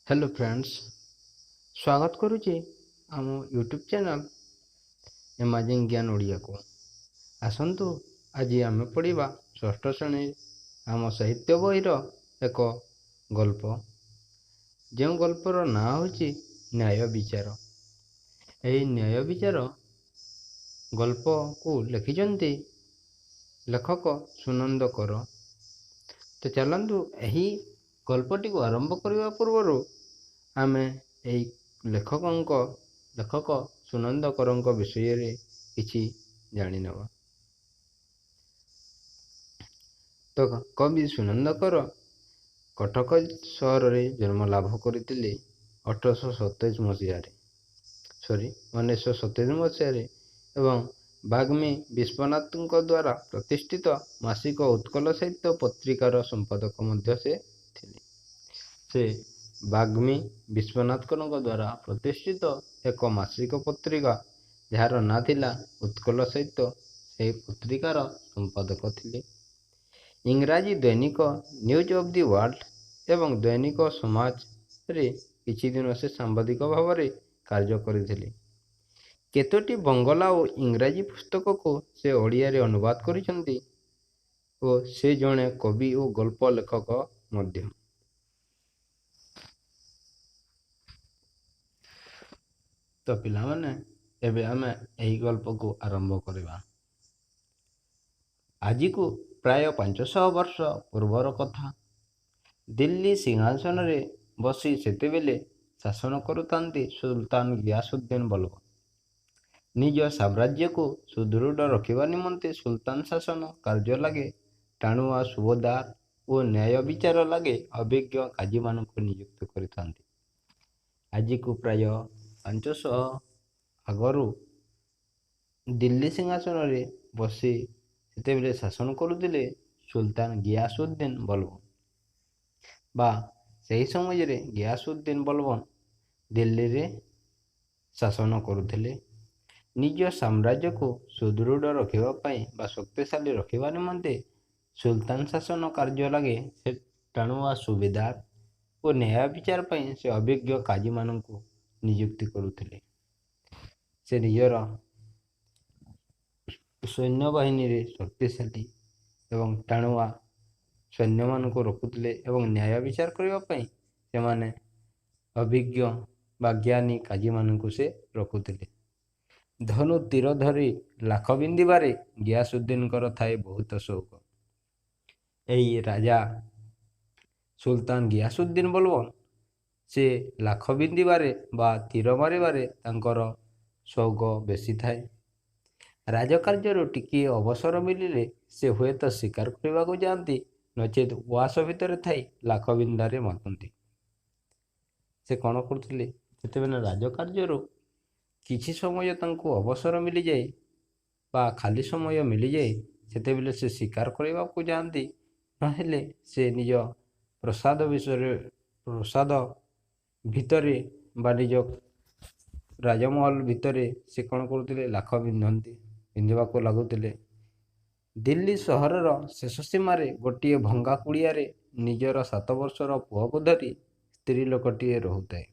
Hello friends, ସ୍ୱାଗତ କରୁଛି ଆମ ୟୁଟ୍ୟୁବ୍ ଚ୍ୟାନେଲ୍ ଏମାଜିଂ ଜ୍ଞାନ ଓଡ଼ିଆକୁ। ଆସନ୍ତୁ ଆଜି ଆମେ ପଢ଼ିବା ଷଷ୍ଠ ଶ୍ରେଣୀ ଆମ ସାହିତ୍ୟ ବହିର ଏକ ଗଳ୍ପ, ଯେଉଁ ଗଳ୍ପର ନାଁ ହେଉଛି ନ୍ୟାୟ ବିଚାର। ଏହି ନ୍ୟାୟ ବିଚାର ଗଳ୍ପକୁ ଲେଖିଛନ୍ତି ଲେଖକ ସୁନନ୍ଦ କର। ତ ଚାଲନ୍ତୁ, ଏହି ଗଳ୍ପଟିକୁ ଆରମ୍ଭ କରିବା ପୂର୍ବରୁ ଆମେ ଏହି ଲେଖକଙ୍କ ଲେଖକ ସୁନନ୍ଦ କରଙ୍କ ବିଷୟରେ କିଛି ଜାଣିନେବା। ତ କବି ସୁନନ୍ଦ କର କଟକ ସହରରେ ଜନ୍ମ ଲାଭ କରିଥିଲେ 1827 ମସିହାରେ, ସରି, 1927 ମସିହାରେ ଏବଂ ବାଗ୍ମୀ ବିଶ୍ୱନାଥଙ୍କ ଦ୍ୱାରା ପ୍ରତିଷ୍ଠିତ ମାସିକ ଉତ୍କଳ ସାହିତ୍ୟ ପତ୍ରିକାର ସମ୍ପାଦକ ମଧ୍ୟ ସେ ଥିଲେ। ସେ ବାଗ୍ମୀ ବିଶ୍ୱନାଥଙ୍କ ଦ୍ୱାରା ପ୍ରତିଷ୍ଠିତ ଏକ ମାସିକ ପତ୍ରିକା, ଯାହାର ନାଁ ଥିଲା ଉତ୍କଳ ସାହିତ୍ୟ, ସେହି ପତ୍ରିକାର ସମ୍ପାଦକ ଥିଲେ। ଇଂରାଜୀ ଦୈନିକ ନ୍ୟୁଜ୍ ଅଫ୍ the world ଏବଂ ଦୈନିକ ସମାଜରେ କିଛି ଦିନ ସେ ସାମ୍ବାଦିକ ଭାବରେ କାର୍ଯ୍ୟ କରିଥିଲେ। କେତୋଟି ବଙ୍ଗଳା ଓ ଇଂରାଜୀ ପୁସ୍ତକକୁ ସେ ଓଡ଼ିଆରେ ଅନୁବାଦ କରିଛନ୍ତି ଓ ସେ ଜଣେ କବି ଓ ଗଳ୍ପ ଲେଖକ ମଧ୍ୟ। ତ ପିଲାମାନେ, ଏବେ ଆମେ ଏହି ଗଳ୍ପକୁ ଆରମ୍ଭ କରିବା। ଆଜିକୁ ପ୍ରାୟ 500 ବର୍ଷ ପୂର୍ବର କଥା। ଦିଲ୍ଲୀ ସିଂହାସନରେ ବସି ସେତେବେଳେ ଶାସନ କରୁଥାନ୍ତି ସୁଲତାନ ଗିୟାସୁଦ୍ଦିନ ବଲବନ। ନିଜ ସାମ୍ରାଜ୍ୟକୁ ସୁଦୃଢ଼ ରଖିବା ନିମନ୍ତେ ସୁଲତାନ ଶାସନ କାର୍ଯ୍ୟ ଲାଗେ ଟାଣୁଆ ସୁବେଦାର ଓ ନ୍ୟାୟ ବିଚାର ଲାଗେ ଅଭିଜ୍ଞ କାଜୀମାନଙ୍କୁ ନିଯୁକ୍ତ କରିଥାନ୍ତି। ଆଜିକୁ ପ୍ରାୟ 500 ଆଗରୁ ଦିଲ୍ଲୀ ସିଂହାସନରେ ବସି ସେତେବେଳେ ଶାସନ କରୁଥିଲେ ସୁଲତାନ ଗିୟାସୁଦ୍ଦିନ ବଲବନ, ବା ସେହି ସମୟରେ ଗିୟାସୁଦ୍ଦିନ ବଲବନ ଦିଲ୍ଲୀରେ ଶାସନ କରୁଥିଲେ। ନିଜ ସାମ୍ରାଜ୍ୟକୁ ସୁଦୃଢ଼ ରଖିବା ପାଇଁ ବା ଶକ୍ତିଶାଳୀ ରଖିବା ନିମନ୍ତେ ସୁଲତାନ ଶାସନ କାର୍ଯ୍ୟ ଲାଗେ ସେ ଟାଣୁଆ ସୁବେଦାର ଓ ନ୍ୟାୟ ବିଚାର ପାଇଁ ସେ ଅଭିଜ୍ଞ କାଜୀମାନଙ୍କୁ ନିଯୁକ୍ତି କରୁଥିଲେ। ସେ ନିଜର ସୈନ୍ୟବାହିନୀରେ ଶକ୍ତିଶାଳୀ ଏବଂ ଟାଣୁଆ ସୈନ୍ୟମାନଙ୍କୁ ରଖୁଥିଲେ ଏବଂ ନ୍ୟାୟ ବିଚାର କରିବା ପାଇଁ ସେମାନେ ଅଭିଜ୍ଞ ବା ଜ୍ଞାନୀ କାଜୀମାନଙ୍କୁ ସେ ରଖୁଥିଲେ। ଧନୁ ତୀର ଧରି ଲାଖ ବିନ୍ଧିବାରେ ଗିୟାସୁଦ୍ଦିନଙ୍କର ଥାଏ ବହୁତ ସଉକ। ଏହି ରାଜା ସୁଲତାନ ଗିୟାସୁଦ୍ଦିନ ବଲବନ, ସେ ଲାଖ ବିନ୍ଧିବାରେ ବା ତୀର ମାରିବାରେ ତାଙ୍କର ସଉକ ବେଶୀ ଥାଏ। ରାଜକାର୍ଯ୍ୟରୁ ଟିକିଏ ଅବସର ମିଳିଲେ ସେ ହୁଏତ ଶିକାର କରିବାକୁ ଯାଆନ୍ତି, ନଚେତ୍ ଉଆସ ଭିତରେ ଥାଇ ଲାଖ ବିନ୍ଧାରେ ମାତନ୍ତି। ସେ କ'ଣ କରୁଥିଲେ? ସେତେବେଳେ ରାଜକାର୍ଯ୍ୟରୁ କିଛି ସମୟ ତାଙ୍କୁ ଅବସର ମିଳିଯାଏ ବା ଖାଲି ସମୟ ମିଳିଯାଏ, ସେତେବେଳେ ସେ ଶିକାର କରିବାକୁ ଯାଆନ୍ତି, ନହେଲେ ସେ ନିଜ ପ୍ରସାଦ ବିଷୟରେ ପ୍ରସାଦ ଭିତରେ ବା ନିଜ ରାଜମହଲ ଭିତରେ ସେ କ'ଣ କରୁଥିଲେ? ଲାଖ ବିନ୍ଧନ୍ତି, ବିନ୍ଧିବାକୁ ଲାଗୁଥିଲେ। ଦିଲ୍ଲୀ ସହରର ଶେଷ ସୀମାରେ ଗୋଟିଏ ଭଙ୍ଗା କୁଡ଼ିଆରେ ନିଜର 7 ବର୍ଷର ପୁଅକୁ ଧରି ସ୍ତ୍ରୀ ଲୋକଟିଏ ରହୁଥାଏ।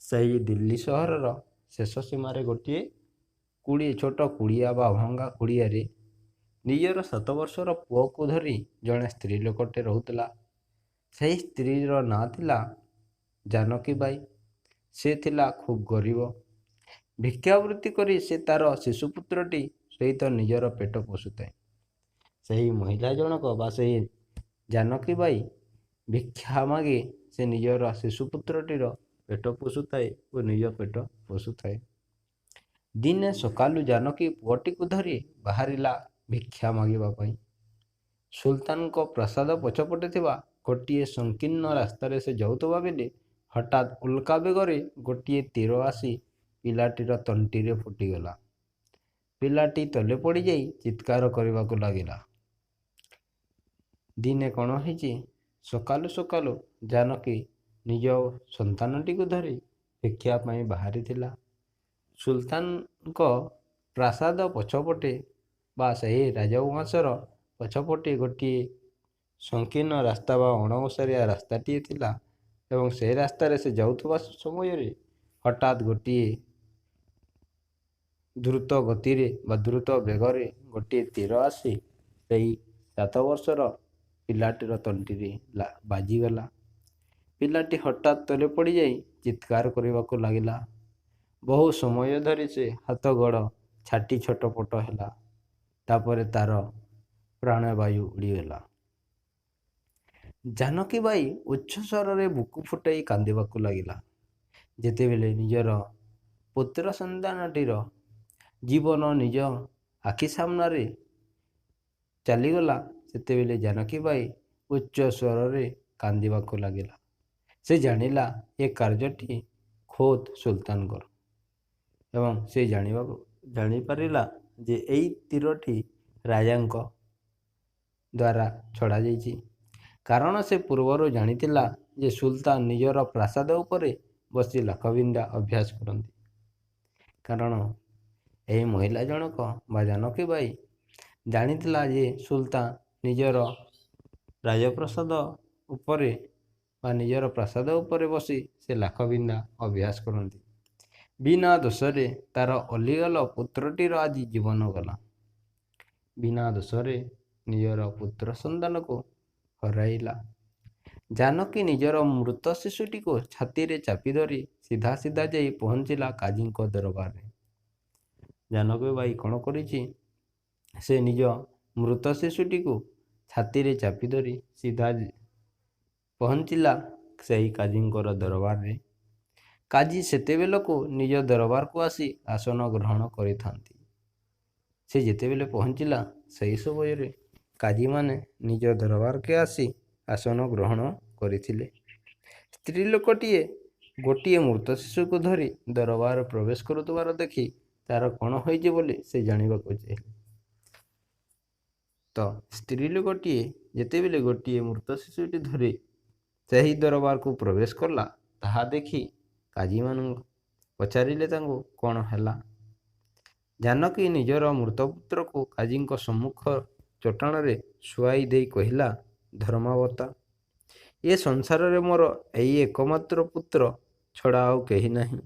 ସେହି ଦିଲ୍ଲୀ ସହରର ଶେଷ ସୀମାରେ ଗୋଟିଏ କୁଡ଼ି ଛୋଟ କୁଡ଼ିଆ ବା ଭଙ୍ଗା କୁଡ଼ିଆରେ ନିଜର 7 ବର୍ଷର ପୁଅକୁ ଧରି ଜଣେ ସ୍ତ୍ରୀ ଲୋକଟେ ରହୁଥିଲା। ସେହି ସ୍ତ୍ରୀର ନାଁ ଥିଲା ଜାନକୀ ବାଇ। ସେ ଥିଲା ଖୁବ୍ ଗରିବ। ଭିକ୍ଷାବୃତ୍ତି କରି ସେ ତାର ଶିଶୁପୁତ୍ରଟି ସହିତ ନିଜର ପେଟ ପୋଷୁଥାଏ। ସେହି ମହିଳା ଜଣକ ବା ସେହି ଜାନକୀ ବାଇ ଭିକ୍ଷା ମାଗି ସେ ନିଜର ଶିଶୁପୁତ୍ରଟିର ପେଟ ପୋଷୁଥାଏ ଓ ନିଜ ପେଟ ପୋଷୁଥାଏ। ଦିନେ ସକାଳୁ ଜାନକୀ ପୁଅଟିକୁ ଧରି ବାହାରିଲା ଭିକ୍ଷା ମାଗିବା ପାଇଁ। ସୁଲତାନଙ୍କ ପ୍ରାସାଦ ପଛପଟେ ଥିବା ଗୋଟିଏ ସଂକୀର୍ଣ୍ଣ ରାସ୍ତାରେ ସେ ଯାଉଥିବା ବେଳେ ହଠାତ୍ ଉଲ୍କା ବେଗରେ ଗୋଟିଏ ତୀର ଆସି ପିଲାଟିର ତଣ୍ଟିରେ ଫୁଟିଗଲା। ପିଲାଟି ତଳେ ପଡ଼ିଯାଇ ଚିତ୍କାର କରିବାକୁ ଲାଗିଲା। ଦିନେ କ'ଣ ହେଇଛି, ସକାଳୁ ସକାଳୁ ଜାନକୀ ନିଜ ସନ୍ତାନଟିକୁ ଧରି ଭିକ୍ଷା ପାଇଁ ବାହାରିଥିଲା। ସୁଲତାନଙ୍କ ପ୍ରାସାଦ ପଛପଟେ ବା ସେହି ରାଜଉଆସର ପଛପଟେ ଗୋଟିଏ ସଂକୀର୍ଣ୍ଣ ରାସ୍ତା ବା ଅଣଓସାରିଆ ରାସ୍ତାଟିଏ ଥିଲା। ଏବଂ ସେହି ରାସ୍ତାରେ ସେ ଯାଉଥିବା ସମୟରେ ହଠାତ୍ ଗୋଟିଏ ଦ୍ରୁତ ଗତିରେ ବା ଦ୍ରୁତ ବେଗରେ ଗୋଟିଏ ତୀର ଆସି ସେହି 7 ବର୍ଷର ପିଲାଟିର ତଣ୍ଟିରେ ବାଜିଗଲା। ପିଲାଟି ହଠାତ୍ ତଳେ ପଡ଼ିଯାଇ ଚିତ୍କାର କରିବାକୁ ଲାଗିଲା। ବହୁ ସମୟ ଧରି ସେ ହାତ ଗୋଡ଼ ଛାଟି ଛଟପଟ ହେଲା। ତାପରେ ତାର ପ୍ରାଣବାୟୁ ଉଡ଼ିଗଲା। ଜାନକୀ ବାଇ ଉଚ୍ଚ ସ୍ୱରରେ ବୁକୁ ଫୁଟାଇ କାନ୍ଦିବାକୁ ଲାଗିଲା। ଯେତେବେଳେ ନିଜର ପୁତ୍ର ସନ୍ତାନଟିର ଜୀବନ ନିଜ ଆଖି ସାମ୍ନାରେ ଚାଲିଗଲା, ସେତେବେଳେ ଜାନକୀ ବାଇ ଉଚ୍ଚ ସ୍ୱରରେ କାନ୍ଦିବାକୁ ଲାଗିଲା। ସେ ଜାଣିଲା ଏ କାର୍ଯ୍ୟଟି ଖୋଦ୍ ସୁଲତାନଙ୍କର ଏବଂ ସେ ଜାଣିପାରିଲା ଯେ ଏଇ ତୀରଟି ରାଜାଙ୍କ ଦ୍ୱାରା ଛଡ଼ାଯାଇଛି, କାରଣ ସେ ପୂର୍ବରୁ ଜାଣିଥିଲା ଯେ ସୁଲତାନ ନିଜର ପ୍ରାସାଦ ଉପରେ ବସି ଲାଖବିଦ୍ୟା ଅଭ୍ୟାସ କରନ୍ତି। କାରଣ ଏହି ମହିଳା ଜଣକ ବା ଜାନକୀ ବାଇ ଜାଣିଥିଲା ଯେ ସୁଲତାନ ନିଜର ରାଜପ୍ରାସାଦ ଉପରେ ବା ନିଜର ପ୍ରାସାଦ ଉପରେ ବସି ସେ ଲାଖବିଦ୍ୟା ଅଭ୍ୟାସ କରନ୍ତି। ବିନା ଦୋଷରେ ତାର ଅଲିଅଳ ପୁତ୍ରଟିର ଆଜି ଜୀବନ ଗଲା। ବିନା ଦୋଷରେ ନିଜର ପୁତ୍ର ସନ୍ତାନକୁ ହରାଇଲା। ଜାନକୀ ନିଜର ମୃତ ଶିଶୁଟିକୁ ଛାତିରେ ଚାପି ଧରି ସିଧା ସିଧା ଯାଇ ପହଞ୍ଚିଲା କାଜୀଙ୍କ ଦରବାରରେ। ଜାନକୀ ବାଇ କ'ଣ କରିଛି? ସେ ନିଜ ମୃତ ଶିଶୁଟିକୁ ଛାତିରେ ଚାପି ଧରି ସିଧା ପହଞ୍ଚିଲା ସେହି କାଜୀଙ୍କର ଦରବାରରେ। କାଜୀ ସେତେବେଳକୁ ନିଜ ଦରବାରକୁ ଆସି ଆସନ ଗ୍ରହଣ କରିଥାନ୍ତି। ସେ ଯେତେବେଳେ ପହଞ୍ଚିଲା, ସେହି ସମୟରେ କାଜୀମାନେ ନିଜ ଦରବାରକୁ ଆସି ଆସନ ଗ୍ରହଣ କରିଥିଲେ। ସ୍ତ୍ରୀ ଲୋକଟିଏ ଗୋଟିଏ ମୃତ ଶିଶୁକୁ ଧରି ଦରବାର ପ୍ରବେଶ କରୁଥିବାର ଦେଖି ତାର କ'ଣ ହୋଇଛି ବୋଲି ସେ ଜାଣିବାକୁ ଚାହିଁଲେ। ତ ସ୍ତ୍ରୀ ଲୋକଟିଏ ଯେତେବେଳେ ଗୋଟିଏ ମୃତ ଶିଶୁଟି ଧରି ସେହି ଦରବାରକୁ ପ୍ରବେଶ କଲା, ତାହା ଦେଖି କାଜୀମାନଙ୍କୁ ପଚାରିଲେ ତାଙ୍କୁ କ'ଣ ହେଲା। ଜାନକୀ ନିଜର ମୃତପୁତ୍ରକୁ କାଜୀଙ୍କ ସମ୍ମୁଖ ଚଟାଣରେ ଶୁଆଇ ଦେଇ କହିଲା, ଧର୍ମାବତା, ଏ ସଂସାରରେ ମୋର ଏଇ ଏକମାତ୍ର ପୁତ୍ର ଛଡ଼ା ଆଉ କେହି ନାହିଁ।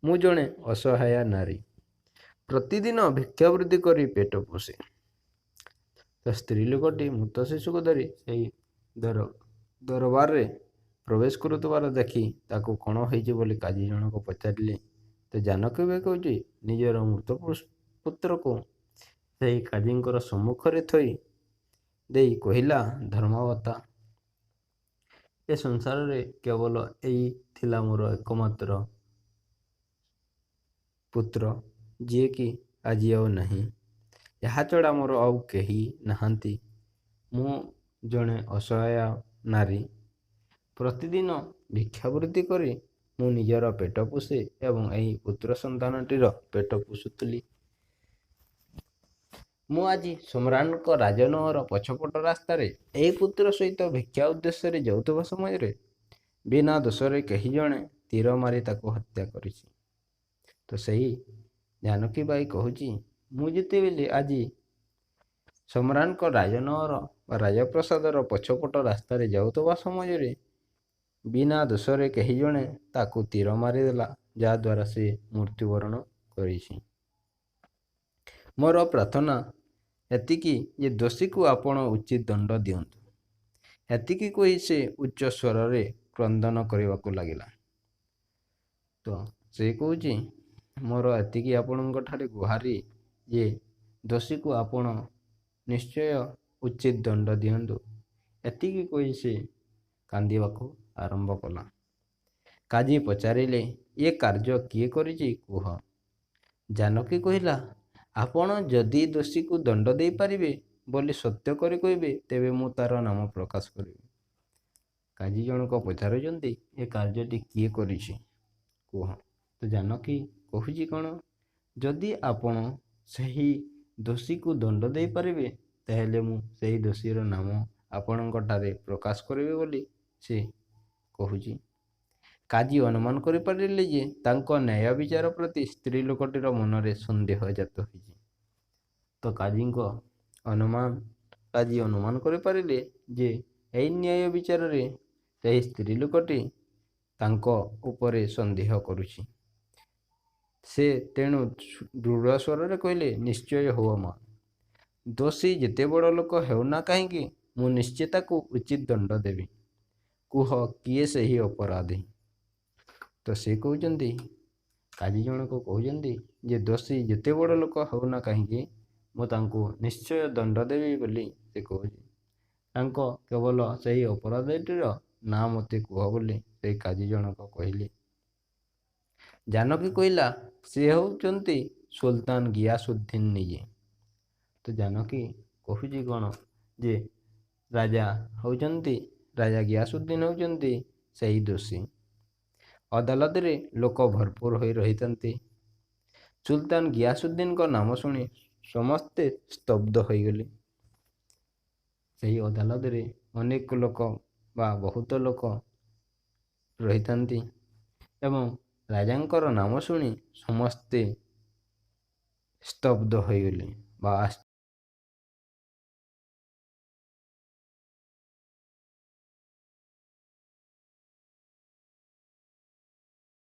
ମୁଁ ଜଣେ ଅସହାୟା ନାରୀ, ପ୍ରତିଦିନ ଭିକ୍ଷାବୃତ୍ତି କରି ପେଟ ପୋଷେ। ତ ସ୍ତ୍ରୀ ଲୋକଟି ମୃତ ଶିଶୁକୁ ଧରି ସେହି ଦରବାରରେ ପ୍ରବେଶ କରୁଥିବାର ଦେଖି ତାକୁ କ'ଣ ହେଇଛି ବୋଲି କାଜୀ ଜଣକ ପଚାରିଲେ। ତ ଜାନକୀ ବାଇ କହୁଛି ନିଜର ମୃତ ପୁତ୍ରକୁ ସେହି କାଜୀଙ୍କର ସମ୍ମୁଖରେ ଥୋଇ ଦେଇ କହିଲା, ଧର୍ମାବତା, ଏ ସଂସାରରେ କେବଳ ଏଇ ଥିଲା ମୋର ଏକମାତ୍ର ପୁତ୍ର, ଯିଏକି ଆଜି ଆଉ ନାହିଁ। ଏହା ଛଡ଼ା ମୋର ଆଉ କେହି ନାହାନ୍ତି। ମୁଁ ଜଣେ ଅସହାୟ ନାରୀ, ପ୍ରତିଦିନ ଭିକ୍ଷାବୃତ୍ତି କରି ମୁଁ ନିଜର ପେଟ ପୋଷେ ଏବଂ ଏହି ପୁତ୍ର ସନ୍ତାନଟିର ପେଟ ପୋଷୁଥିଲି। ମୁଁ ଆଜି ସମ୍ରାଟଙ୍କ ରାଜନଅର ପଛପଟ ରାସ୍ତାରେ ଏହି ପୁତ୍ର ସହିତ ଭିକ୍ଷା ଉଦ୍ଦେଶ୍ୟରେ ଯାଉଥିବା ସମୟରେ ବିନା ଦୋଷରେ କେହି ଜଣେ ତୀର ମାରି ତାକୁ ହତ୍ୟା କରିଛି। ତ ସେହି ଜାନକୀ ବାଇ କହୁଛି, ମୁଁ ଯେତେବେଳେ ଆଜି ସମ୍ରାଟଙ୍କ ରାଜନଅର ବା ରାଜପ୍ରାସାଦର ପଛପଟ ରାସ୍ତାରେ ଯାଉଥିବା ସମୟରେ ବିନା ଦୋଷରେ କେହି ଜଣେ ତାକୁ ତୀର ମାରିଦେଲା, ଯାହାଦ୍ୱାରା ସେ ମୃତ୍ୟୁବରଣ କରିଛି। ମୋର ପ୍ରାର୍ଥନା ଏତିକି ଯେ ଦୋଷୀକୁ ଆପଣ ଉଚିତ ଦଣ୍ଡ ଦିଅନ୍ତୁ। ଏତିକି କହି ସେ ଉଚ୍ଚ ସ୍ୱରରେ କ୍ରନ୍ଦନ କରିବାକୁ ଲାଗିଲା। ତ ସେ କହୁଛି, ମୋର ଏତିକି ଆପଣଙ୍କ ଠାରେ ଗୁହାରି ଯେ ଦୋଷୀକୁ ଆପଣ ନିଶ୍ଚୟ ଉଚିତ ଦଣ୍ଡ ଦିଅନ୍ତୁ। ଏତିକି କହି ସେ କାନ୍ଦିବାକୁ ଆରମ୍ଭ କଲା। କାଜୀ ପଚାରିଲେ, ଏ କାର୍ଯ୍ୟ କିଏ କରିଛି କୁହ। ଜାନକୀ କହିଲା, ଆପଣ ଯଦି ଦୋଷୀକୁ ଦଣ୍ଡ ଦେଇପାରିବେ ବୋଲି ସତ୍ୟ କରି କହିବେ, ତେବେ ମୁଁ ତାର ନାମ ପ୍ରକାଶ କରିବି। କାଜୀ ଜଣକ ପଚାରୁଛନ୍ତି, ଏ କାର୍ଯ୍ୟଟି କିଏ କରିଛି କୁହ। ତ ଜାନକୀ କହୁଛି କ'ଣ, ଯଦି ଆପଣ ସେହି ଦୋଷୀକୁ ଦଣ୍ଡ ଦେଇପାରିବେ, ତାହେଲେ ମୁଁ ସେହି ଦୋଷୀର ନାମ ଆପଣଙ୍କ ଠାରେ ପ୍ରକାଶ କରିବି ବୋଲି ସେ କହୁଛି। କାଜୀ ଅନୁମାନ କରିପାରିଲେ ଯେ ତାଙ୍କ ନ୍ୟାୟ ବିଚାର ପ୍ରତି ସ୍ତ୍ରୀ ଲୋକଟିର ମନରେ ସନ୍ଦେହ ଜାତ ହୋଇଛି। ତ କାଜୀ ଅନୁମାନ କରିପାରିଲେ ଯେ ଏହି ନ୍ୟାୟ ବିଚାରରେ ସେହି ସ୍ତ୍ରୀ ଲୋକଟି ତାଙ୍କ ଉପରେ ସନ୍ଦେହ କରୁଛି। ସେ ତେଣୁ ଦୃଢ଼ ସ୍ୱରରେ କହିଲେ, ନିଶ୍ଚୟ ହୁଅ ମା, ଦୋଷୀ ଯେତେ ବଡ଼ ଲୋକ ହେଉନା କାହିଁକି, ମୁଁ ନିଶ୍ଚୟ ତାକୁ ଉଚିତ ଦଣ୍ଡ ଦେବି। କୁହ, କିଏ ସେହି ଅପରାଧୀ? ତ ସେ କହୁଛନ୍ତି, କାଜୀ ଜଣକ କହୁଛନ୍ତି ଯେ ଦୋଷୀ ଯେତେ ବଡ଼ ଲୋକ ହେଉନା କାହିଁକି, ମୁଁ ତାଙ୍କୁ ନିଶ୍ଚୟ ଦଣ୍ଡ ଦେବି ବୋଲି ସେ କହୁଛି। ତାଙ୍କ କେବଳ ସେହି ଅପରାଧୀଟିର ନାଁ ମୋତେ କୁହ ବୋଲି ସେଇ କାଜୀ ଜଣକ କହିଲେ। ଜାନକୀ କହିଲା, ସେ ହେଉଛନ୍ତି ସୁଲତାନ ଗିୟାସୁଦ୍ଦିନ ନିଜେ। ତ ଜାନକୀ କହୁଛି କ'ଣ ଯେ ରାଜା ହେଉଛନ୍ତି, ରାଜା ଗିୟାସୁଦ୍ଦିନ ହେଉଛନ୍ତି ସେହି ଦୋଷୀ। ଅଦାଲତରେ ଲୋକ ଭରପୁର ହୋଇ ରହିଥାନ୍ତି। ସୁଲତାନ ଗିୟାସୁଦ୍ଦିନଙ୍କ ନାମ ଶୁଣି ସମସ୍ତେ ସ୍ତବ୍ଧ ହୋଇଗଲେ। ସେହି ଅଦାଲତରେ ଅନେକ ଲୋକ ବା ବହୁତ ଲୋକ ରହିଥାନ୍ତି ଏବଂ ରାଜାଙ୍କର ନାମ ଶୁଣି ସମସ୍ତେ ସ୍ତବ୍ଧ ହୋଇଗଲେ ବା